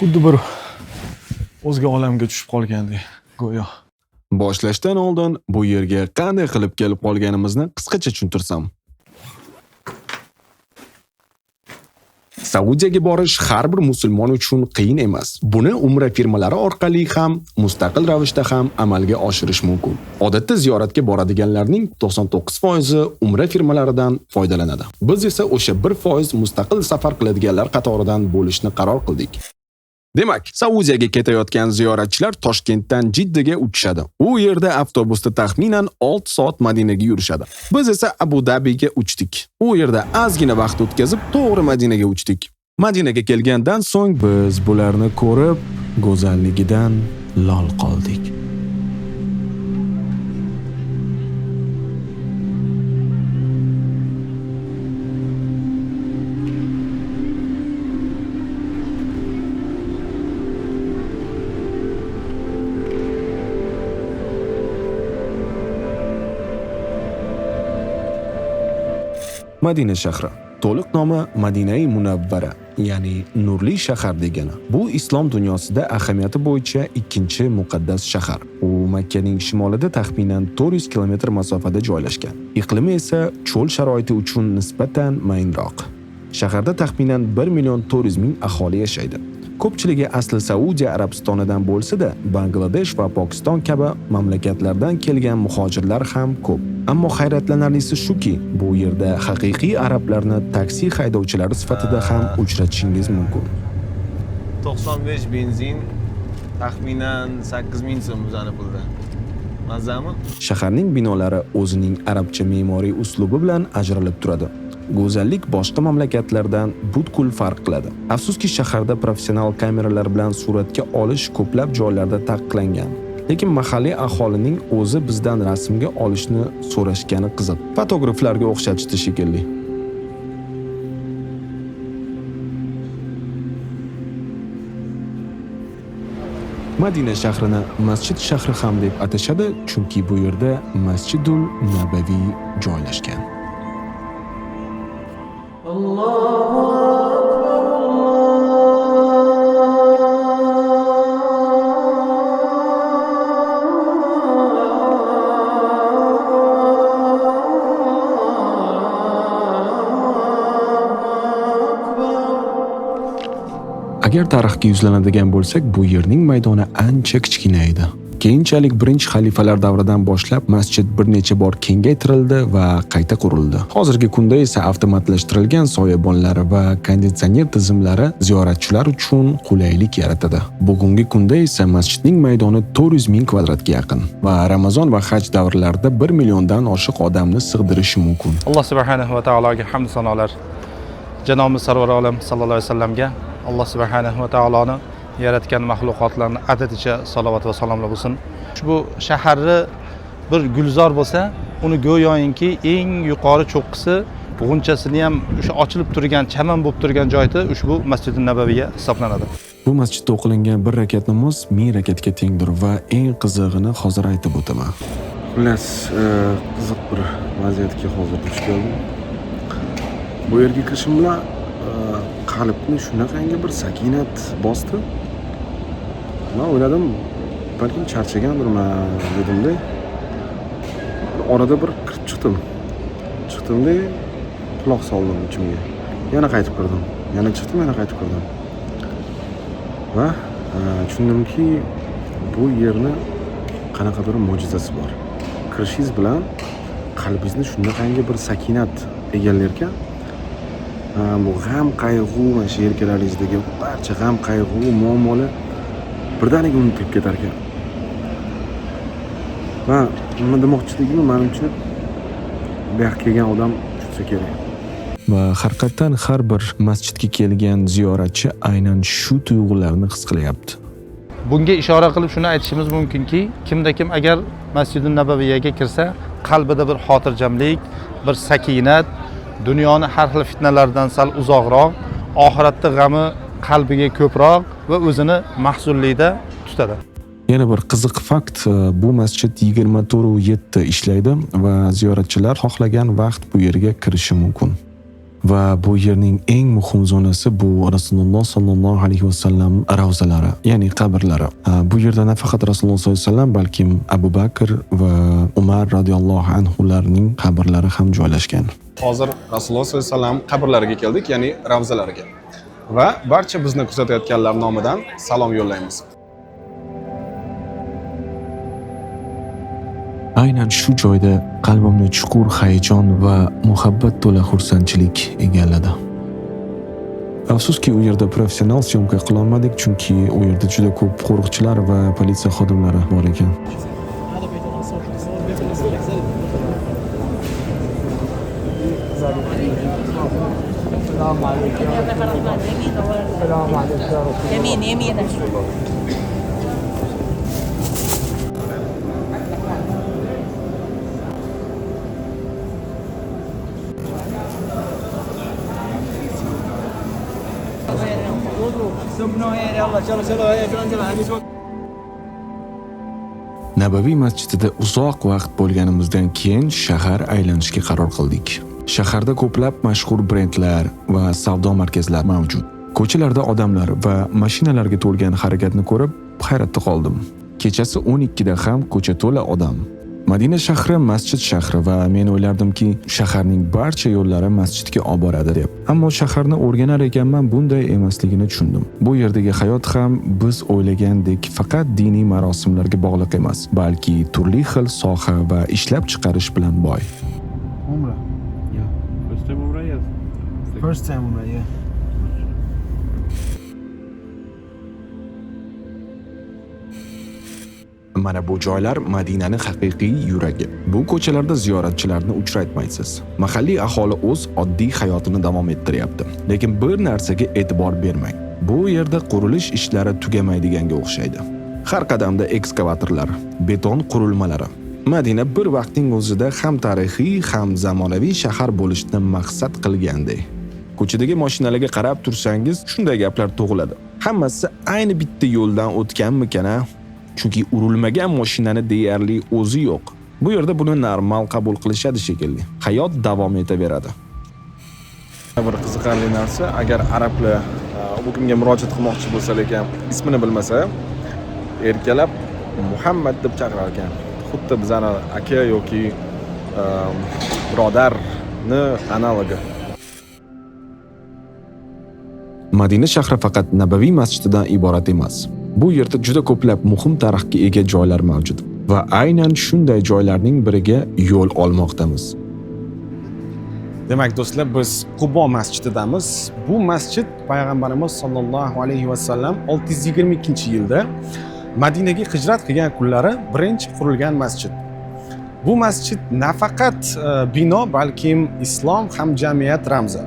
Xuddi bir o'zga olamga tushib qolgandek, go'yo. Boshlashdan oldin bu yerga qanday qilib kelib qolganimizni qisqacha tushuntirsam. Saudiyaga borish har bir musulmon uchun qiyin emas. Buni umra firmalari orqali ham, mustaqil ravishda ham amalga oshirish mumkin. Odatda ziyoratga boradiganlarning 99% umra firmalaridan foydalanadi. Biz esa o'sha 1% mustaqil safar qiladiganlar qatoridan bo'lishni qaror qildik. Demak, Saudiyaga ketayotgan ziyoratchilar Toshkentdan Jiddaga uchishadi. U yerda avtobusda taxminan 6 soat Madinaga yurishadi. Biz esa Abu Dabiga uchdik. U yerda ozgina vaqt o'tkazib, to'g'ri Madinaga uchdik. Madinaga kelgandan so'ng biz bularni ko'rib, go'zalligidan lol qoldik. Madina shahri. To'liq nomi Madinai Munavvara, ya'ni nurli shahar degani. Bu islom dunyosida ahamiyati bo'yicha ikkinchi muqaddas shahar. U Makkaning shimolida taxminan 400 kilometr masofada joylashgan. Iqlimi esa cho'l sharoiti uchun nisbatan mayinroq. Shaharda taxminan 1 million 400 ming aholi yashaydi. Ko'pchiligi asli Saudiya Arabistonidan bo'lsa-da, Bangladesh va Pokiston kabi mamlakatlardan kelgan muhojirlar ham ko'p. Ammo hayratlanarlisi shuki, bu yerda haqiqiy arablarni taksi haydovchilari sifatida ham uchratishingiz mumkin. 95 benzin taxminan 8000 so'm bizani pulda. Mazami? Shaharning binolari o'zining arabcha me'moriy uslubi bilan ajralib turadi. Go'zallik boshqa mamlakatlardan butkul farq qiladi. Afsuski, shaharda professional kameralar bilan suratga olish ko'plab joylarda taqiqlangan. Lekin mahalliy aholining o'zi bizdan rasmga olishni so'rashgani qiziq. Fotograflarga o'xshatishdi shekilli. Madina shahrini masjid shahri ham deb atashadi, chunki bu yerda Masjidul Nabaviy joylashgan. Agar tarixga yuzlanadigan bo'lsak, bu yerning maydoni ancha kichkina edi. Keyinchalik birinchi xalifalar davridan boshlab masjid bir necha bor kengaytirildi va qayta qurildi. Hozirgi kunda esa avtomatlashtirilgan soyabonlar va konditsioner tizimlari ziyoratchilar uchun qulaylik yaratadi. Bugungi kunda esa masjidning maydoni 400 ming kvadratga yaqin va Ramazon va haj davrlarida 1 milliondan oshiq odamni sig'dirishi mumkin. Alloh subhanahu va taologa hamd sanolar. Janobimiz Sarvar olam sallallohu alayhi vasallamga Alloh subhanahu va taoloni yaratgan maxluqotlarni adadicha salovat va salomlar bo'lsin. Ushbu shaharni bir gulzor bo'lsa, uni go'yoinki eng yuqori cho'qqisi g'unchasini ham o'sha ochilib turgan chaman bo'lib turgan joyda ushbu Masjidi Nabaviyya hisoblanadi. Bu masjidda o'qilingan bir rakat namoz 1000 rakatga tengdir va eng qizig'ini hozir aytib o'taman. Xullas, qiziq bir vaziyatga hozir duch keldim. Bu yerga kirishim bilan qalbni shunaqangi bir sakinat bosdi. Man o'yladim, balkim charchagandirman dedimda. Orada bir kirib chiqdim. Chiqdimda quloq soldim ichimga. Yana qaytib kirdim. Yana chiqdim, yana qaytib kirdim. Va tushundimki, bu yerni qanaqadir mo'jizasi bor. Kirishingiz bilan qalbingizni shunaqangi bir sakinat egallar ekan. Bu g'am, qayg'u, mana shu yelkalaringizdagi barcha g'am, qayg'u, muammolar birdaniga unutilib ketar ekan. Man nima demoqchiligimni manimcha bu yoqqa kelgan odam tushunsa kerak. Va haqiqatdan har bir masjidga kelgan ziyoratchi aynan shu tuyg'ularni his qilyapti. Bunga ishora qilib shuni aytishimiz mumkinki, kimda kim agar Masjidi Nabaviyyaga kirsa, qalbida bir xotirjamlik, bir sakinat, dunyoni har xil fitnalardan sal uzoqroq, oxiratda g'ami qalbiga ko'proq va o'zini mahzunlikda tutadi. Yana bir qiziq fakt, bu masjid 24/7 ishlaydi va ziyoratchilar xohlagan vaqt bu yerga kirishi mumkin. Va bu yerning eng muhim zonasi bu Rasululloh sallallohu alayhi vasallam ravzalari, ya'ni qabrlari. Bu yerda nafaqat Rasululloh sollallohu alayhi vasallam, balkim Abu Bakr va Umar radhiyallohu anhularning qabrlari ham joylashgan. Hozir Rasululloh sollallohu alayhi vasallam qabrlariga keldik, ya'ni ravzalariga. Va barcha bizni kuzatayotganlar nomidan salom yo'llaymiz. Aynan shu joyda qalbimni chuqur hayajon va muhabbat to'la xursandchilik egalladi. Afsuski, u yerda professional syomka qila olmadik, chunki u yerda juda ko'p qo'riqchilar va politsiya xodimlari bor ekan. يمين يمين. Nabaviy masjidida uzoq vaqt bo'lganimizdan keyin shahar aylanishga qaror qildik. Shaharda ko'plab mashhur brendlar va savdo markazlari mavjud. Ko'chalarda odamlar va mashinalarga to'lgan harakatni ko'rib hayratda qoldim. Kechasi 12da ham ko'cha to'la odam. Madina shahri masjid shahri va men o'ylardimki, shaharning barcha yo'llari masjidga olib boradi deb. Ammo shaharni o'rganar ekanman, bunday emasligini tushundim. Bu yerdagi hayot ham biz o'ylagandek faqat diniy marosimlarga bog'liq emas, balki turli xil soha va ishlab chiqarish bilan boy. Umra. Yeah. First time Umrah, yes. First time Umrah, yeah. Mana bu joylar Madinaning haqiqiy yuragi. Bu ko'chalarda ziyoratchilarni uchratmaysiz. Mahalliy aholi o'z oddiy hayotini davom ettiryapti. Lekin bir narsaga e'tibor bermang. Bu yerda qurilish ishlari tugamaydiganga o'xshaydi. Har qadamda ekskavatorlar, beton qurilmalari. Madina bir vaqtning o'zida ham tarixiy, ham zamonaviy shahar bo'lishni maqsad qilganday. Ko'chadagi mashinalarga qarab tursangiz, shunday gaplar tug'iladi. Hammasi ayni bitta yo'ldan o'tganmikan-a? Chunki urilmagan mashinani deyarli o'zi yo'q. Bu yerda buni normal qabul qilishadi shekilli. Hayot davom etaveradi. Bir qiziqarli narsa, agar arablar bu kimga murojaat qilmoqchi bo'lsa, lekin ismini bilmasa, erkalab Muhammad deb chaqirar ekan. Xuddi bizani aka yoki birodarni analogi. Madina shahri faqat Nabaviy masjididan iborat emas. Bu yerda juda ko'plab muhim tarixga ega joylar mavjud va aynan shunday joylarning biriga yo'l olmoqdamiz. Demak do'stlar, biz Qubo masjididamiz. Bu masjid payg'ambarimiz sollallohu alayhi vasallam 622-yilda Madinaga hijrat qilgan kunlari birinchi qurilgan masjid. Bu masjid nafaqat bino, balkim islom hamjamiyat ramzi.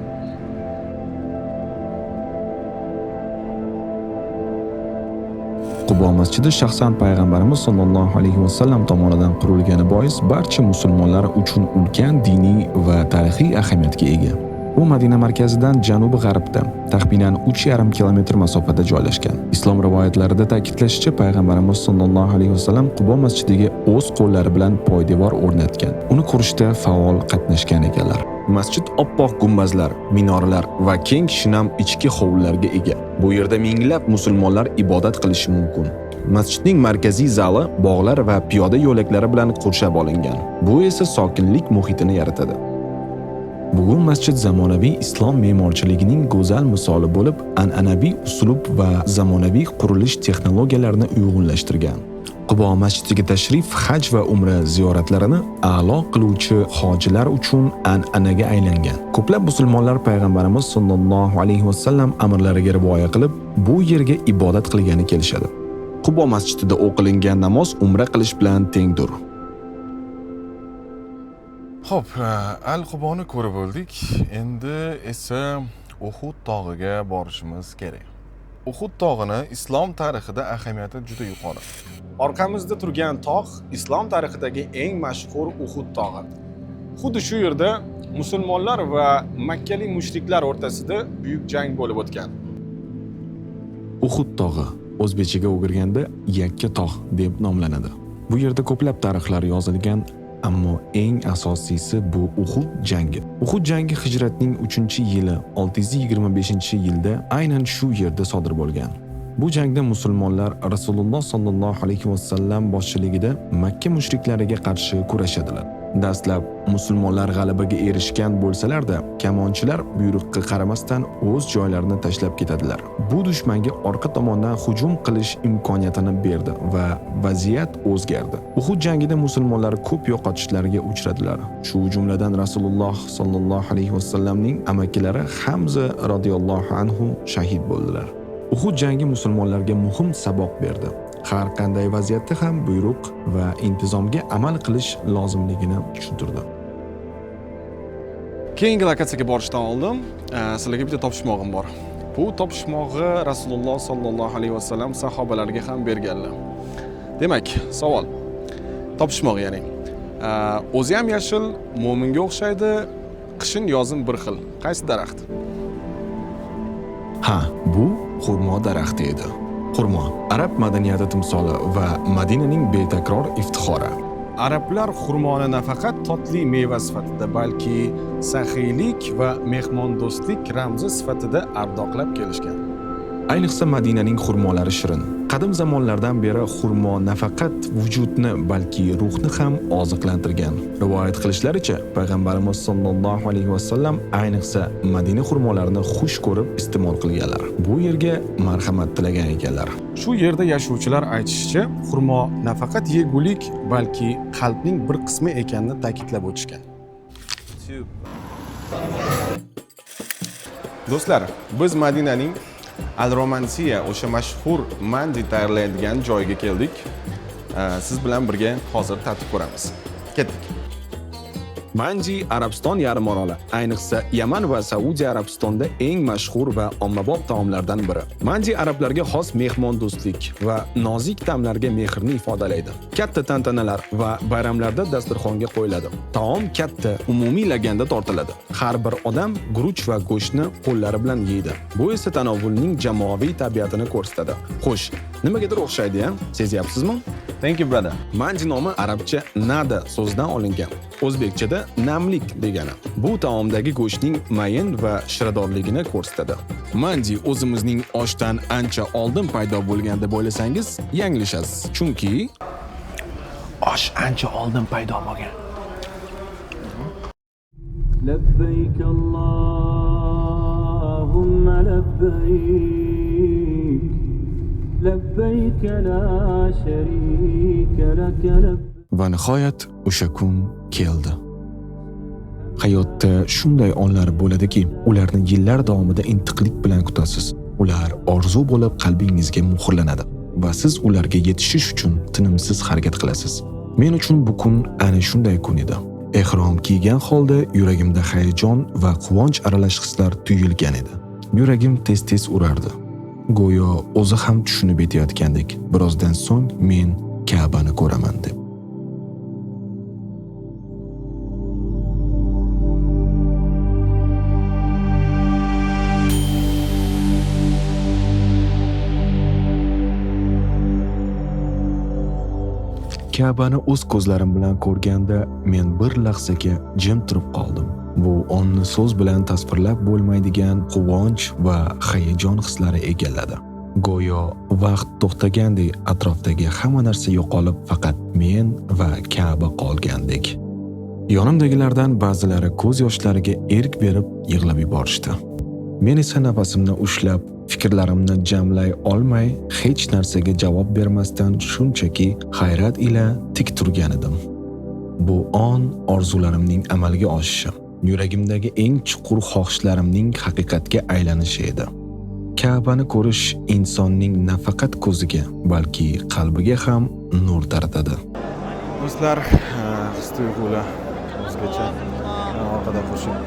Qubo masjidi shaxsan payg'ambarimiz sollallohu alayhi vasallam tomonidan qurilgani bois barcha musulmonlar uchun ulkan diniy va tarixiy ahamiyatga ega. U Madina markazidan janubi-g'arbda, taxminan 3,5 kilometr masofada joylashgan. Islom rivoyatlarida ta'kidlashicha, payg'ambarimiz sollallohu alayhi vasallam Qubo masjidiga o'z qo'llari bilan poydevor o'rnatgan. Uni qurishda faol qatnashgan ekanlar. Masjid oppoq gumbazlar, minoralar va keng shinam ichki hovlilarga ega. Bu yerda minglab musulmonlar ibodat qilishi mumkin. Masjidning markaziy zali bog'lar va piyoda yo'laklari bilan qurshab olingan. Bu esa sokinlik muhitini yaratadi. Bugun masjid zamonaviy islom me'morchiligining go'zal misoli bo'lib, an'anaviy uslub va zamonaviy qurilish texnologiyalarini uyg'unlashtirgan. Qubo masjidiga tashrif haj va umra ziyoratlarini a'lo qiluvchi hojilar uchun an'anaga aylangan. Ko'plab musulmonlar payg'ambarimiz sollallohu alayhi vasallam amrlariga rioya qilib, bu yerga ibodat qilgani kelishadi. Qubo masjidida o'qilingan namoz umra qilish bilan tengdir. Xo'p, Al-Quboni ko'rib bo'ldik. Endi esa Uhud tog'iga borishimiz kerak. Uhud tog'ini islom tarixida ahamiyati juda yuqori. Orqamizda turgan tog' islom tarixidagi eng mashhur Uhud tog'i. Xuddi shu yerda musulmonlar va makkalik mushriklar o'rtasida buyuk jang bo'lib o'tgan. Uhud tog'i o'zbekchaga o'girganda yakka tog' deb nomlanadi. Bu yerda ko'plab tarixlar yozilgan Ammo eng asosiysi bu Uhud jangi. Uhud jangi hijratning 3-yili 625-yilda aynan shu yerda sodir bo'lgan. Bu jangda musulmonlar Rasululloh sallallohu alayhi vasallam boshchiligida Makka mushriklariga qarshi kurashadilar. Dastlab musulmonlar g'alabaga erishgan bo'lsalar-da, kamonchilar buyruqqa qaramasdan o'z joylarini tashlab ketadilar. Bu dushmanga orqa tomondan hujum qilish imkoniyatini berdi va vaziyat o'zgardi. Uhud jangida musulmonlar ko'p yo'qotishlarga uchradilar. Shu jumladan Rasululloh sallallohu alayhi vasallamning amakilari Hamza radhiyallohu anhu shahid bo'ldilar. Uhud jangi musulmonlarga muhim saboq berdi. Har qanday vaziyatda ham buyruq va intizomga amal qilish lozimligini tushuntirdi. Keyingi lokatsiyaga borishdan oldin sizlarga bitta topishmog'im bor. Bu topishmog'i Rasululloh sallallohu alayhi vasallam sahobalarga ham berganlar. Demak, savol. Topishmoq ya'ni o'zi ham yashil, mo'minga o'xshaydi, qishin yozin bir xil. Qaysi daraxt? Ha, bu xurmo daraxti edi. Xurmo arab madaniyati timsoli va Madinaning betakror iftixori. Arablar xurmoni nafaqat totli meva sifatida, balki saxiylik va mehmondo'stlik ramzi sifatida ardoqlab kelishgan. Ayniqsa Madinaning xurmolari shirin. Qadim zamonlardan beri xurmo nafaqat vujudni, balki ruhni ham oziqlantirgan. Rivoyat qilishlaricha, payg'ambarimiz sollallohu alayhi vasallam ayniqsa Madina xurmolarini xush ko'rib iste'mol qilganlar. Bu yerga marhamat tilagan ekanlar. Shu yerda yashovchilar aytishicha, xurmo nafaqat yegulik, balki qalbning bir qismi ekanini ta'kidlab o'tishgan. Do'stlar, biz Madinaning Al-Romansiya, o'sha mashhur mandi tayyorlaydigan joyga keldik. Siz bilan birga hozir tatib ko'ramiz. Ketdik. Mandi Arabiston yarimoroli, ayniqsa Yaman va Saudiya Arabistonda eng mashhur va ommabop taomlardan biri. Mandi arablarga xos mehmondo'stlik va nozik ta'mlarga mehrni ifodalaydi. Katta tantanalar va bayramlarda dasturxonga qo'yiladi. Taom katta, umumiy laganda tortiladi. Har bir odam guruch va go'shtni qo'llari bilan yeydi. Bu esa tanovulning jamoaviy tabiatini ko'rsatadi. Xo'sh, nimagadir o'xshaydi-ya? Sezyapsizmi? Thank you, brother. Mandi nomi arabcha nada so'zidan olingan. O'zbekchada namlik degani. Bu taomdagi go'shtning mayin va shiradorligini ko'rsatadi. Mandi o'zimizning oshdan ancha oldin paydo bo'lgan deb o'ylasangiz, yanglishasiz. Chunki osh ancha oldin paydo bo'lgan. Labbayk Allahumma labbayk, labbayk la sharika lak labbayk. Va nihoyat o'sha kun keldi. Hayotda shunday onlar bo'ladiki, ularni yillar davomida intiqlik bilan kutasiz. Ular orzu bo'lib qalbingizga muhrlanadi va siz ularga yetishish uchun tinimsiz harakat qilasiz. Men uchun bu kun ana shunday kun edi. Ehrom kiygan holda yuragimda hayajon va quvonch aralash hislar tuyulgan edi. Yuragim tez-tez urardi. Go'yo o'zi ham tushunib yetayotgandek, birozdan so'ng men Ka'bani ko'raman deb. Ka'bani o'z ko'zlarim bilan ko'rganda men bir lahzaga jim turib qoldim. Bu onni so'z bilan tasvirlab bo'lmaydigan quvonch va hayajon hislari egalladi. Go'yo vaqt to'xtagandek, atrofdagi hamma narsa yo'qolib, faqat men va Ka'ba qolgandek. Yonimdagilardan ba'zilari ko'z yoshlariga erk berib yig'lab yuborishdi. Men esa nafasimni ushlab, fikrlarimni jamlay olmay, hech narsaga javob bermasdan shunchaki hayrat ila tik turgan edim. Bu on orzularimning amalga oshishi, yuragimdagi eng chuqur xohishlarimning haqiqatga aylanishi edi. Ka'bani ko'rish insonning nafaqat ko'ziga, balki qalbiga ham nur taratadi. Do'stlar, his tuyg'ular o'zgacha orqada qo'shib.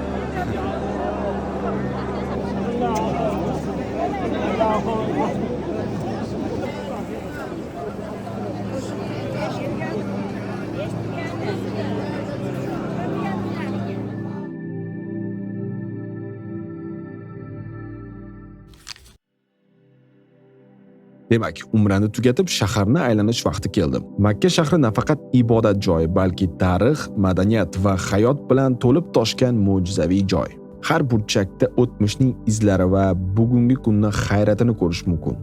Demak, umrani tugatib shaharni aylanish vaqti keldi. Makka shahri nafaqat ibodat joyi, balki tarix, madaniyat va hayot bilan to'lib toshgan mo'jizaviy joy. Har burchakda o'tmishning izlari va bugungi kunning hayratini ko'rish mumkin.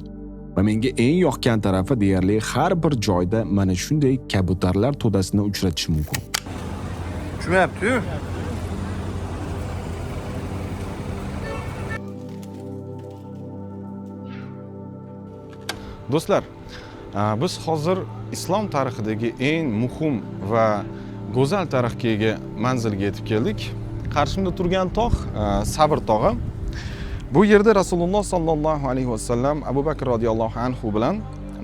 Va menga eng yoqqan tarafi deyarli har bir joyda mana shunday kabutarlar to'dasini uchratish mumkin. Tushmayapti-yu. Do'stlar, biz hozir islom tarixidagi eng muhim va go'zal tarixga ega manzilga yetib keldik. Qarshimda turgan tog' Sabr tog'i. Bu yerda Rasululloh sallallohu alayhi vasallam Abu Bakr radhiyallohu anhu bilan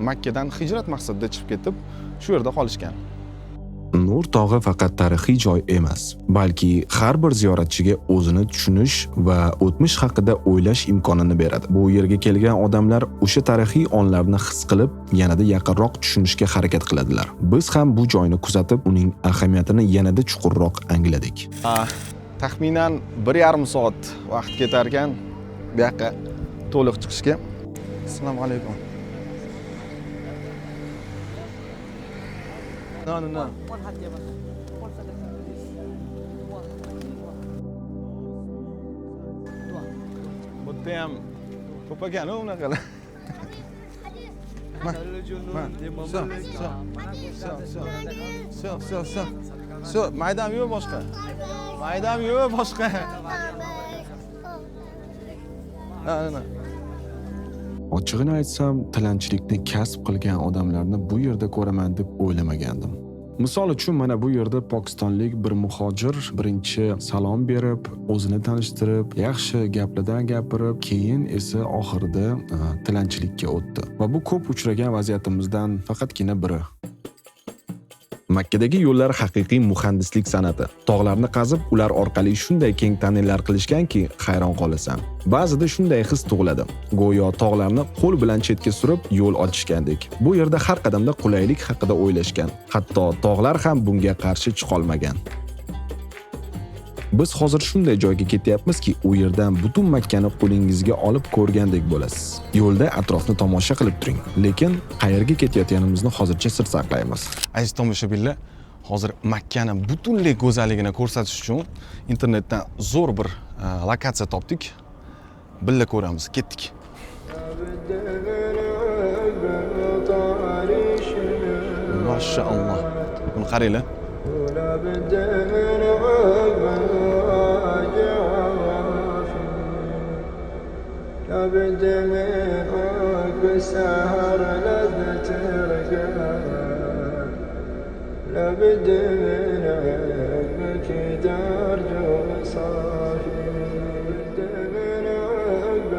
Makkadan hijrat maqsadida chiqib ketib, shu yerda qolishgan. Nur tog'i faqat tarixiy joy emas, balki har bir ziyoratchiga o'zini tushunish va o'tmish haqida o'ylash imkonini beradi. Bu yerga kelgan odamlar o'sha tarixiy onlarni his qilib, yanada yaqinroq tushunishga harakat qiladilar. Biz ham bu joyni kuzatib, uning ahamiyatini yanada chuqurroq angladik. Taxminan 1,5 soat vaqt ketar ekan bu yoqqa to'liq chiqishga. Assalomu alaykum. No, no, no. Bu yerda ham ko'p ekan unaqalar. Всё, maydam yo'q boshqa. Maydam yo'q boshqa. Ha. Ochig'ini aytsam, tilanchilikni kasb qilgan odamlarni bu yerda ko'raman deb o'ylamagandim. Misol uchun mana bu yerda pokistonlik bir muhojir birinchi salom berib, o'zini tanishtirib, yaxshi gaplardan gapirib, keyin esa oxirida tilanchilikka o'tdi. Va bu ko'p uchragan vaziyatimizdan faqatgina biri. Makkadagi yo'llar haqiqiy muhandislik san'ati. Tog'larni qazib, ular orqali shunday keng tonnellar qilishganki, hayron qolasan. Ba'zida shunday his tug'iladi. Go'yo tog'larni qo'l bilan chetga surib, yo'l ochishgandek. Bu yerda har qadamda qulaylik haqida o'ylashgan. Hatto tog'lar ham bunga qarshi chiqolmagan. Biz hozir shunday joyga ketyapmizki, u yerdan butun Makkani qo'lingizga olib ko'rgandek bo'lasiz. Yo'lda atrofni tomosha qilib turing, lekin qayerga ketayotganimizni hozircha sir saqlaymiz. Aziz tomoshabinlar, hozir Makkani butunlay go'zalligini ko'rsatish uchun internetdan zo'r bir lokatsiya topdik. Birga ko'ramiz, ketdik. Mashalloh. Buni qaranglar. لابد من عقب السهر لذة رقاب لابد من عقبك درج صافي لابد من عقب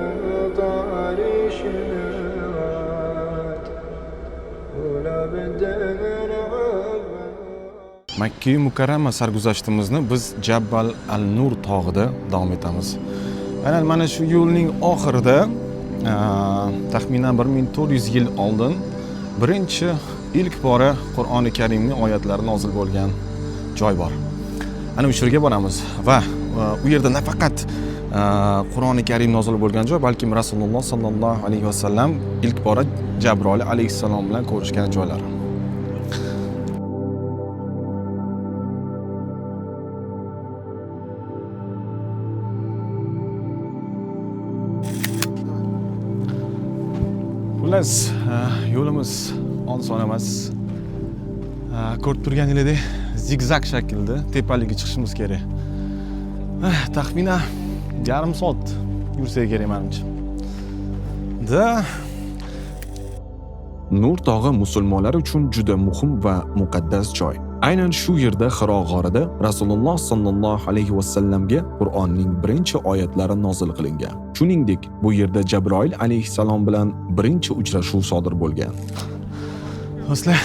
طاري شنوات ولابد من عقب Makka Mukarrama sarguzashtimizni biz Jabbal al-Nur tog'ida davom etamiz. Aynan mana shu yo'lning oxirida taxminan 1400 yil oldin birinchi ilk bora Qur'oni Karimning oyatlari nozil bo'lgan joy bor. Ana o'sha yerga boramiz va u yerda nafaqat Qur'oni Karim nozil bo'lgan joy, balkim Rasululloh sallallohu alayhi vasallam ilk bora Jabroil alayhissalom bilan ko'rishgan joylari. Xullas, yo'limiz oson emas. Ko'rib turganingizdek zigzag shaklda tepaliga chiqishimiz kerak. Taxminan yarim soat yursak kerak menimcha. Da Nur tog'i musulmonlar uchun juda muhim va muqaddas joy. Aynan shu yerda Hiro g'orida Rasululloh sallallohu alayhi vasallamga Qur'onning birinchi oyatlari nozil qilingan. Shuningdek, bu yerda Jabroil alayhissalom bilan birinchi uchrashuv sodir bo'lgan. Do'stlar,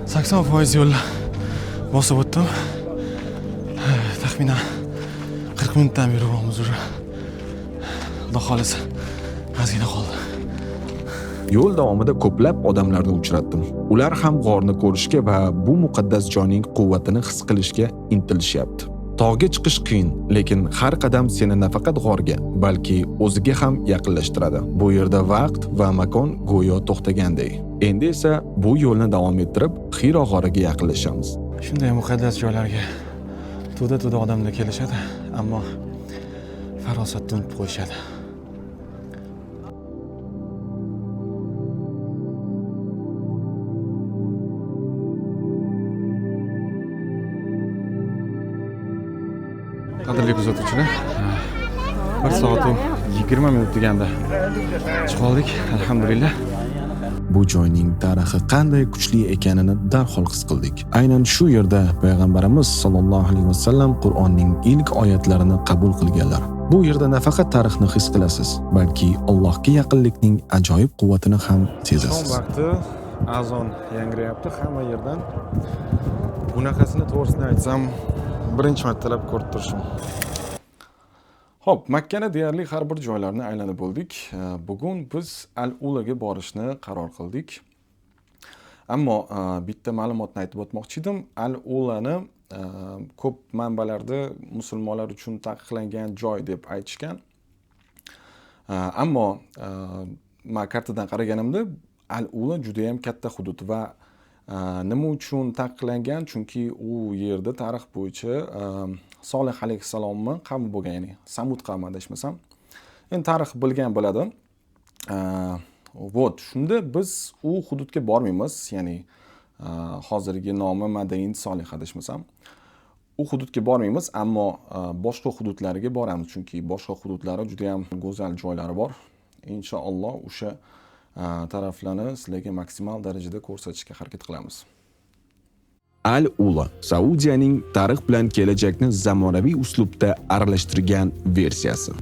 80% yo'lni bosib o'tdim. Taxminan 40 minutdan beri yuribmiz уже. Xudo xolasa, ozgina qoldi. Yo'l davomida ko'plab odamlarni uchratdim. Ular ham g'orni ko'rishga va bu muqaddas joyning quvvatini his qilishga intilishyapti. Tog'ga chiqish qiyin, lekin har qadam seni nafaqat g'orga, balki o'ziga ham yaqinlashtiradi. Bu yerda vaqt va makon go'yo to'xtaganday. Endi esa bu yo'lni davom ettirib, Xiro g'origa yaqinlashamiz. Shunday muqaddas joylarga to'da-to'da odamlar kelishadi, ammo farosatni unutib qo'yishadi. Qadrli kuzatuvchilar, 1 soat 20 minut deganda chiqa oldik, alhamdulillah. Bu joyning tarixi qanday kuchli ekanini darhol his qildik. Aynan shu yerda payg'ambarimiz sollallohu alayhi vasallam Qur'onning ilk oyatlarini qabul qilganlar. Bu yerda nafaqat tarixni his qilasiz, balki Allohga yaqinlikning ajoyib quvvatini ham sezasiz. Shom vaqti azon yangrayapti hamma yerdan. Bunaqasini to'g'risini aytsam, birinchi martalab ko'rib turishim. Xo'p, Makkani deyarli har bir joylarini aylanib bo'ldik. Bugun biz Al-Ulaga borishni qaror qildik. Ammo bitta ma'lumotni aytib o'tmoqchi edim. Al-Ulani ko'p manbalarda musulmonlar uchun taqiqlangan joy deb aytishgan. Ammo men kartadan qaraganimda Al-Ula juda ham katta hudud va nima uchun taqiqlangan? Chunki u yerda tarix bo'yicha Solih alayhissalomning qavmi bo'lgan, ya'ni Samud qavmi adashmasam. Endi tarix bilgan biladi. Вот, shunda biz u hududga bormaymiz, ya'ni hozirgi nomi Madain Solih adashmasam. U hududga bormaymiz, ammo boshqa hududlarga boramiz, chunki boshqa hududlari juda ham go'zal joylari bor. Inshaalloh o'sha taraflarni sizlarga maksimal darajada ko'rsatishga harakat qilamiz. Al-Ula Saudiyaning tarix bilan kelajakni zamonaviy uslubda aralashtirgan versiyasi.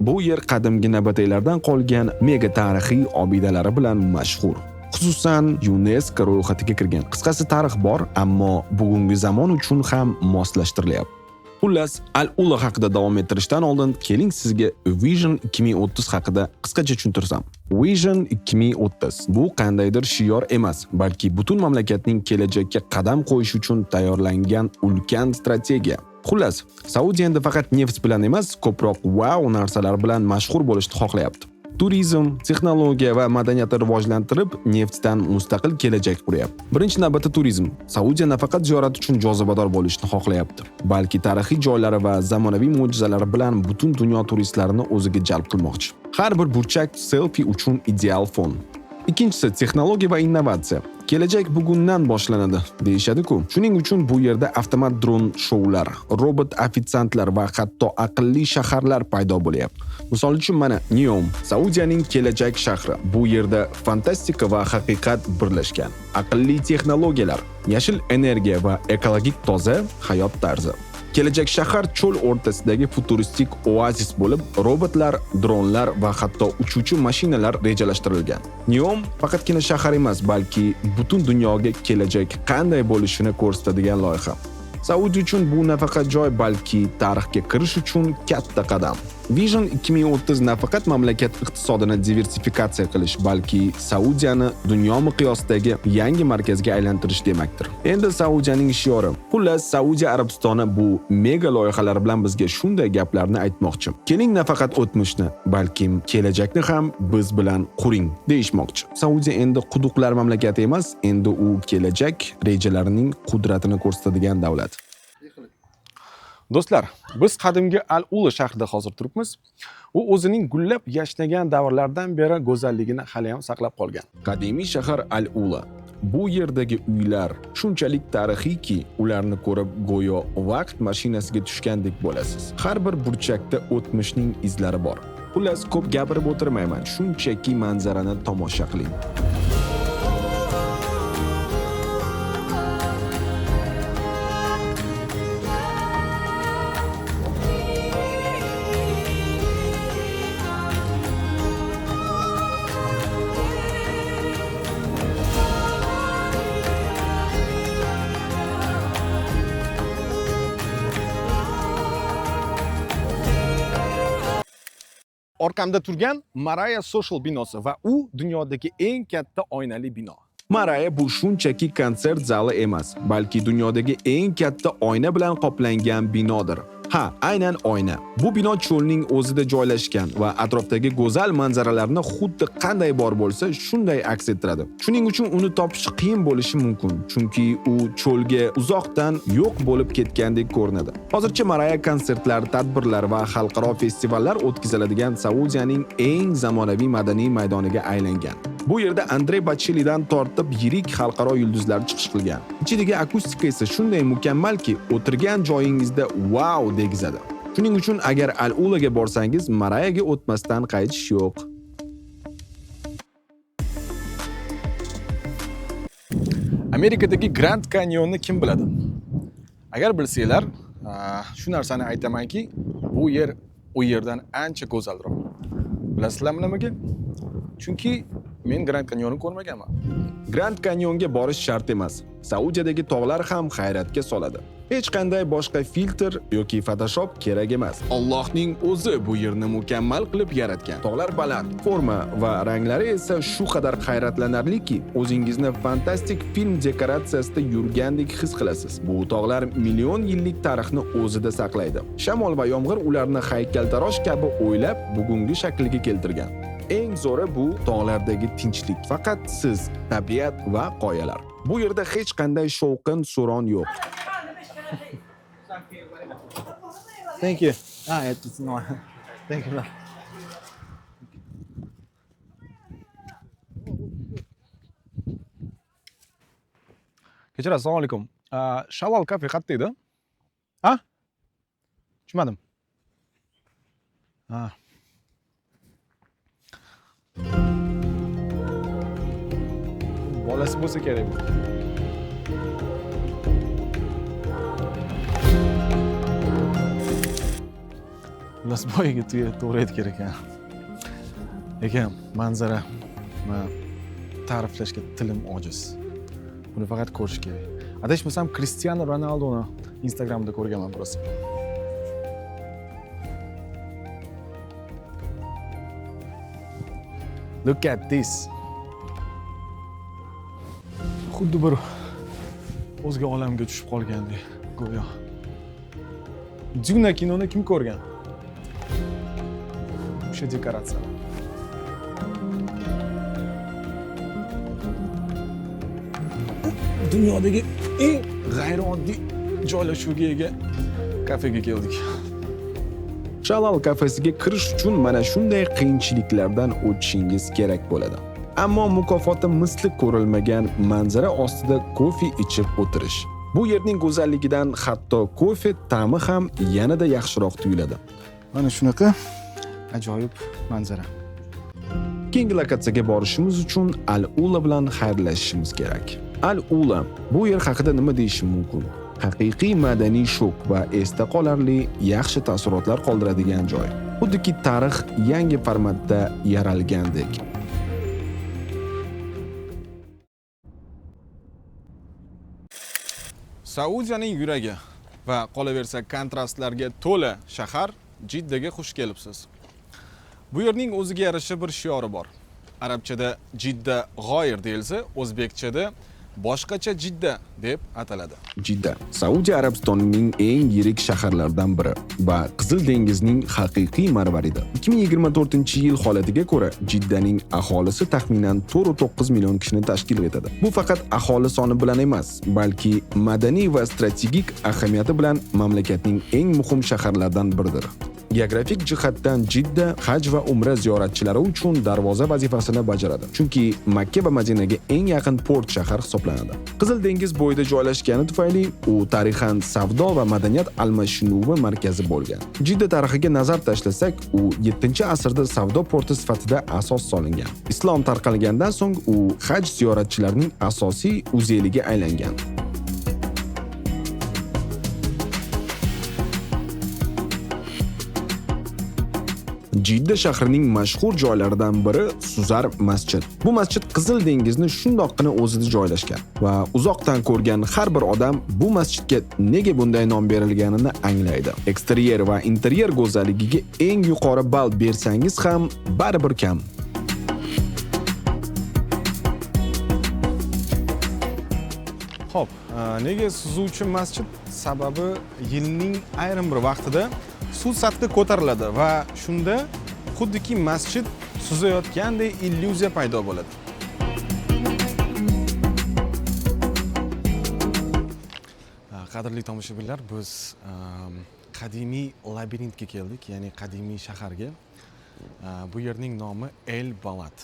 Bu yer qadimgi nabataylardan qolgan mega tarixiy obidalari bilan mashhur. Xususan UNESCO ro'yxatiga kirgan. Qisqasi tarix bor, ammo bugungi zamon uchun ham moslashtirilyapti. Xullas, Al-Ula haqida davom ettirishdan oldin keling sizga Vision 2030 haqida qisqacha tushuntirsam. Vision 2030 bu qandaydir shior emas, balki butun mamlakatning kelajakka qadam qo'yish uchun tayyorlangan ulkan strategiya. Xullas, Saudiya endi faqat neft bilan emas, ko'proq wow narsalar bilan mashhur bo'lishni xohlayapti. Turizm, texnologiya va madaniyatni rivojlantirib, neftdan mustaqil kelajak quryapti. Birinchi navbatda turizm. Saudiya nafaqat ziyorat uchun jozibador bo'lishni xohlayapti, balki tarixiy joylari va zamonaviy mo'jizalari bilan butun dunyo turistlarini o'ziga jalb qilmoqchi. Har bir burchak selfie uchun ideal fon. Ikkinchisi, texnologiya va innovatsiya. Kelajak bugundan boshlanadi, deyishadi-ku. Shuning uchun bu yerda avtomat dron shoular, robot ofitsiantlar va hatto aqlli shaharlar paydo bo'lyapti. Misol uchun mana Neom, Saudiyaning kelajak shahri. Bu yerda fantastika va haqiqat birlashgan. Aqlli texnologiyalar, yashil energiya va ekologik toza hayot tarzi. Kelajak shahar cho'l o'rtasidagi futuristik oazis bo'lib, robotlar, dronlar va hatto uchuvchi mashinalar rejalashtirilgan. Neom faqatgina shahar emas, balki butun dunyoga kelajak qanday bo'lishini ko'rsatadigan loyiha. Saudiya uchun bu nafaqat joy, balki tarixga kirish uchun katta qadam. Vision 2030 nafaqat mamlakat iqtisodini diversifikatsiya qilish, balki Saudiyani dunyo miqyosidagi yangi markazga aylantirish demakdir. Endi Saudiyaning shiori. Xullas, Saudiya Arabistoni bu mega loyihalar bilan bizga shunday gaplarni aytmoqchi. Keling nafaqat o'tmishni, balkim kelajakni ham biz bilan quring deyishmoqchi. Saudiya endi quduqlar mamlakati emas, endi u kelajak rejalarining qudratini ko'rsatadigan davlat. Do'stlar, biz qadimgi Al-Ula shahrida hozir turibmiz. U o'zining gullab yashnagan davrlardan beri go'zalligini hali ham saqlab qolgan. Qadimiy shahar Al-Ula. Bu yerdagi uylar shunchalik tarixiyki, ularni ko'rib go'yo vaqt mashinasiga tushgandek bo'lasiz. Har bir burchakda o'tmishning izlari bor. Xullas, ko'p gapirib o'tirmayman, shunchaki manzarani tomosha qiling. Orqamda turgan Maraya Social binosi va u dunyodagi eng katta oynali bino. Maraya bu shunchaki konsert zali emas, balki dunyodagi eng katta oyna bilan qoplangan binodir. Ha, aynan oyna. Bu bino cho'lning o'zida joylashgan va atrofdagi go'zal manzaralarni xuddi qanday bor bo'lsa, shunday aks ettiradi. Shuning uchun uni topish qiyin bo'lishi mumkin, chunki u cho'lga uzoqdan yo'q bo'lib ketgandek ko'rinadi. Hozircha Maraya konsertlar, tadbirlar va xalqaro festivallar o'tkaziladigan Saudiyaning eng zamonaviy madaniy maydoniga aylangan. Bu yerda Andrey Bocellidan tortib yirik xalqaro yulduzlar chiqish qilgan. Ichidagi akustika esa shunday mukammalki, o'tirgan joyingizda wow degizadi. Shuning uchun agar Al-Ulaga borsangiz, Marayaga o'tmasdan qaytish yo'q. Amerikadagi Grand Canyonni kim biladi? Agar bilsanglar, shu narsani aytamanki, bu yer u yerdan ancha go'zalroq. Bilasizlarmi nimaga? Chunki men Grand Canyonni ko'rmaganman. Grand Canyonga borish shart emas. Saudiyadagi tog'lar ham hayratga soladi. Hech qanday boshqa filtr yoki Photoshop kerak emas. Allohning o'zi bu yerni mukammal qilib yaratgan. Tog'lar baland, forma va ranglari esa shu qadar hayratlanarliki, o'zingizni fantastik film dekoratsiyasida yurgandek his qilasiz. Bu tog'lar million yillik tarixni o'zida saqlaydi. Shamol va yomg'ir ularni haykaltarosh kabi o'ylab bugungi shakliga keltirgan. Eng zo'ri bu tog'lardagi tinchlik. Faqat siz, tabiat va qoyalar. Bu yerda hech qanday shovqin suron yo'q. Thank you. It's not. Thank you. Kechirasiz, assalomu alaykum. Shalal kafe qayerda edi? Ha? Tushunmadim. Ha. Bolasi bo'lsa kerak bu. Xullas, boyagi tuya to'g'ri aytgan ekan. Lekin manzara ta'riflashga tilim ojiz. Buni faqat ko'rish kerak. Adashmasam Cristiano Ronaldoni Instagramda ko'rganman biroz. Look at this. Xuddi bir o'zga olamga tushib qolgandek go'yo. Duna kinoni kim ko'rgan? O'sha dekoratsiyalar. Dunyodagi eng g'ayrioddiy joylashuvga ega kafega keldik. Shalal kafesiga kirish uchun mana shunday qiyinchiliklardan o'tishingiz kerak bo'ladi. Ammo mukofoti misli ko'rilmagan manzara ostida kofe ichib o'tirish. Bu yerning go'zalligidan hatto kofe ta'mi ham yanada yaxshiroq tuyuladi. Mana shunaqa ajoyib manzara. Keyingi lokatsiyaga borishimiz uchun Al-Ula bilan xayrlashishimiz kerak. Al-Ula, bu yer haqida nima deyishim mumkin? Haqiqiy madaniy shok va esda qolarli yaxshi taassurotlar qoldiradigan joy. Xuddiki tarix yangi formatda yaralgandek. Saudiyaning yuragi va qolaversa kontrastlarga to'la shahar Jiddaga xush kelibsiz. Bu yerning o'ziga yarasha bir shiori bor. Arabchada Jidda g'oyir deyilsa, o'zbekchada boshqacha Jidda deb ataladi. Jidda Saudiya Arabistonining eng yirik shaharlaridan biri va Qizil dengizning haqiqiy marvaridi. 2024-yil holatiga ko'ra Jiddaning aholisi taxminan 4.9 million kishini tashkil etadi. Bu faqat aholi soni bilan emas, balki madaniy va strategik ahamiyati bilan mamlakatning eng muhim shaharlaridan biridir. Geografik jihatdan Jidda haj va umra ziyoratchilari uchun darvoza vazifasini bajaradi. Chunki Makka va Madinaga eng yaqin port shahar hisoblanadi. Qizil dengiz bo'yida joylashgani tufayli u tarixan savdo va madaniyat almashinuvi markazi bo'lgan. Jidda tarixiga nazar tashlasak, u 7-asrda savdo porti sifatida asos solingan. Islom tarqalgandan so'ng u haj ziyoratchilarining asosiy uzeliga aylangan. Jidda shahrining mashhur joylaridan biri Suzar masjid. Bu masjid Qizil dengizni shundoqqina o'zida joylashgan va uzoqdan ko'rgan har bir odam bu masjidga nega bunday nom berilganini anglaydi. Eksteryer va interyer go'zalligiga eng yuqori ball bersangiz ham baribir kam. Xo'p, nega suzuvchi masjid? Sababi yilning ayrim bir vaqtida suv sathi ko'tariladi va shunda xuddiki masjid suzayotgandek illyuziya paydo bo'ladi. Qadrli tomoshabinlar, biz qadimiy labirintga keldik, ya'ni qadimiy shaharga. Bu yerning nomi El Balad.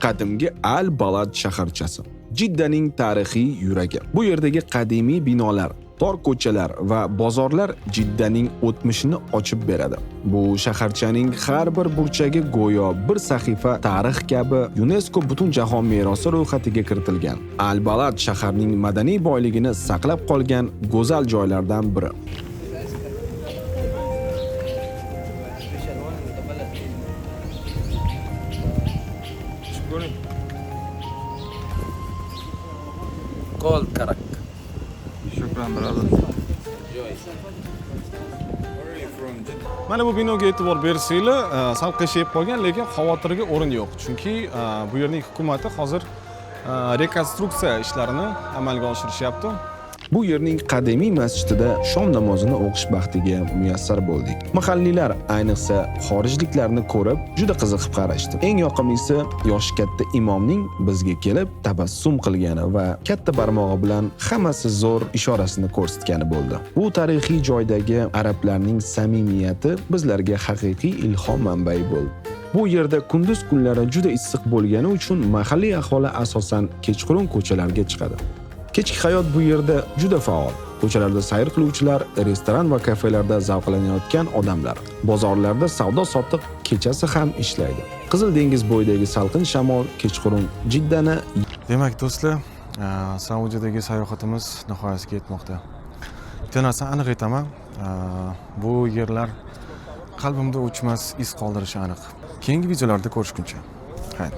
Qadimgi Al Balad shaharchasi. Jiddaning tarixiy yuragi. Bu yerdagi qadimiy binolar, tor ko'chalar va bozorlar Jiddaning o'tmishini ochib beradi. Bu shaharchaning har bir burchagi go'yo bir sahifa tarix kabi UNESCO Butunjahon merosi ro'yxatiga kiritilgan. Al Balad shaharning madaniy boyligini saqlab qolgan go'zal joylardan biri. Cold karak. Shukran, brother. Mana bu binoga e'tibor bersanglar, sal qiyshayib qolgan, lekin xavotirga o'rin yo'q. Chunki bu yerning hukumati hozir rekonstruksiya ishlarini amalga oshirishyapti. Bu yerning qadimiy masjidida shom namozini o'qish baxtiga muyassar bo'ldik. Mahalliylar, ayniqsa xorijliklarni ko'rib, juda qiziqib qarashdi. Eng yoqimlisi, yoshi katta imomning bizga kelib tabassum qilgani va katta barmog'i bilan hammasi zo'r ishorasini ko'rsatgani bo'ldi. Bu tarixiy joydagi arablarning samimiyati bizlarga haqiqiy ilhom manbai bo'ldi. Bu yerda kunduz kunlari juda issiq bo'lgani uchun mahalliy aholi asosan kechqurun ko'chalarga chiqadi. Kechki hayot bu yerda juda faol. Ko'chalarda sayr qiluvchilar, restoran va kafelarda zavqlanayotgan odamlar, bozorlarda savdo-sotiq kechasi ham ishlaydi. Qizil dengiz bo'yidagi salqin shamol kechqurun Jiddani. Demak, do'stlar, Saudiyadagi sayohatimiz nihoyasiga yetmoqda. Bitta narsani aniq aytaman, bu yerlar qalbimda o'chmas iz qoldirishi aniq. Keyingi videolarda ko'rishguncha. Xayr.